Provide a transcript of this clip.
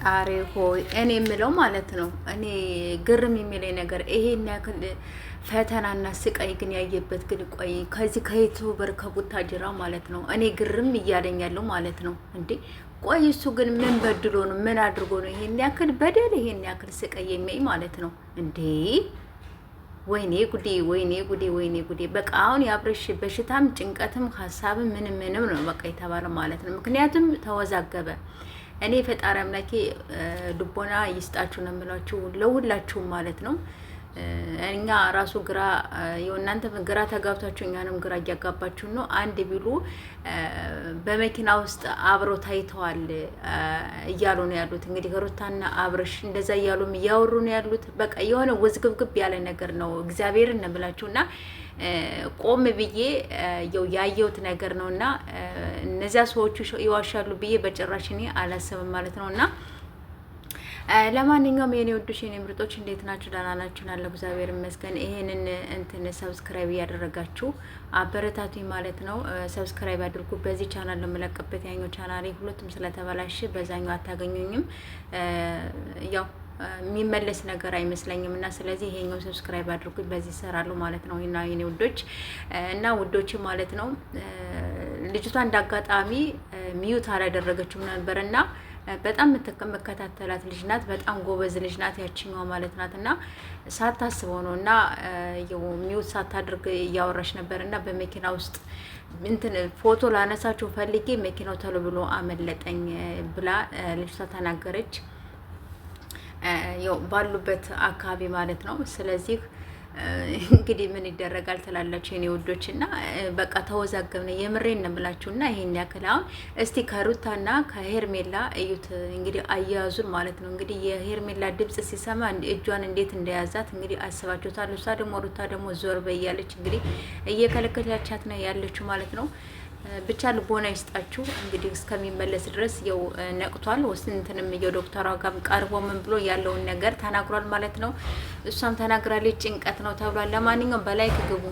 ፈጣሪ ሆይ፣ እኔ የምለው ማለት ነው፣ እኔ ግርም የሚለኝ ነገር ይሄን ያክል ፈተናና ስቃይ ግን ያየበት ግን ቆይ ከዚህ ከ YouTuber ከቡታጅራ ማለት ነው። እኔ ግርም እያለኝ ያለው ማለት ነው እንዴ፣ ቆይ እሱ ግን ምን በድሎ ነው? ምን አድርጎ ነው ይሄን ያክል በደል፣ ይሄን ያክል ስቃይ የሚያይ ማለት ነው እንዴ? ወይኔ ጉዴ፣ ወይኔ ጉዴ፣ ወይኔ ጉዴ። በቃ አሁን የአብርሽ በሽታም ጭንቀትም ሀሳብም ምንም ምንም ነው በቃ የተባለው ማለት ነው። ምክንያቱም ተወዛገበ። እኔ ፈጣሪ አምላኬ ልቦና ይስጣችሁ ነው የምላችሁ ለሁላችሁም ማለት ነው። እኛ ራሱ ግራ እናንተ ግራ ተጋብታችሁ እኛንም ግራ እያጋባችሁ ነው። አንድ ቢሉ በመኪና ውስጥ አብረው ታይተዋል እያሉ ነው ያሉት። እንግዲህ ሩታና አብርሽ እንደዛ እያሉም እያወሩ ነው ያሉት። በቃ የሆነ ውዝግብግብ ያለ ነገር ነው። እግዚአብሔርን ነው የምላችሁ እና ቆም ብዬ ያየሁት ነገር ነው እና እነዚያ ሰዎቹ ይዋሻሉ ብዬ በጭራሽ እኔ አላሰብም ማለት ነው። እና ለማንኛውም የኔ ውዶች፣ የኔ ምርጦች፣ እንዴት ናችሁ? ደህና ናችሁ? አለ እግዚአብሔር ይመስገን። ይሄንን እንትን subscribe እያደረጋችሁ አበረታቱኝ ማለት ነው። Subscribe አድርጉ። በዚህ ቻናል ነው የምለቅበት። ያኛው ቻናሌ ሁለቱም ስለተበላሸ በዛኛው አታገኙኝም። ያው የሚመለስ ነገር አይመስለኝም እና ስለዚህ ይሄኛው subscribe አድርጉኝ። በዚህ ይሰራሉ ማለት ነው እና የኔ ውዶች እና ውዶች ማለት ነው፣ ልጅቷ እንዳጋጣሚ mute አላደረገችውም ነበር እና በጣም የምከታተላት ልጅ ናት። በጣም ጎበዝ ልጅ ናት ያችኛዋ ማለት ናት። እና ሳታስበው ነው እና mute ሳታድርግ እያወራች ነበር እና በመኪና ውስጥ እንትን ፎቶ ላነሳቸው ፈልጌ መኪናው ተሎ ብሎ አመለጠኝ ብላ ልጅቷ ተናገረች። ያው ባሉበት አካባቢ ማለት ነው። ስለዚህ እንግዲህ ምን ይደረጋል ትላላችሁ የኔ ውዶች። እና በቃ ተወዛገብነ፣ የምሬን ነው የምላችሁ። እና ይሄን ያክል አሁን እስቲ ከሩታና ከሄርሜላ እዩት እንግዲህ አያያዙን ማለት ነው። እንግዲህ የሄርሜላ ድምጽ ሲሰማ እጇን እንዴት እንደያዛት እንግዲህ አስባችሁታል። እሷ ደግሞ ሩታ ደግሞ ዞር በይ እያለች እንግዲህ እየከለከለቻት ነው ያለችው ማለት ነው። ብቻ ልቦና ይስጣችሁ። እንግዲህ እስከሚመለስ ድረስ ያው ነቅቷል። ወስንትንም የዶክተሯ ጋርም ቀርቦ ምን ብሎ ያለውን ነገር ተናግሯል ማለት ነው። እሷም ተናግራለች። ጭንቀት ነው ተብሏል። ለማንኛውም በ like ግቡ።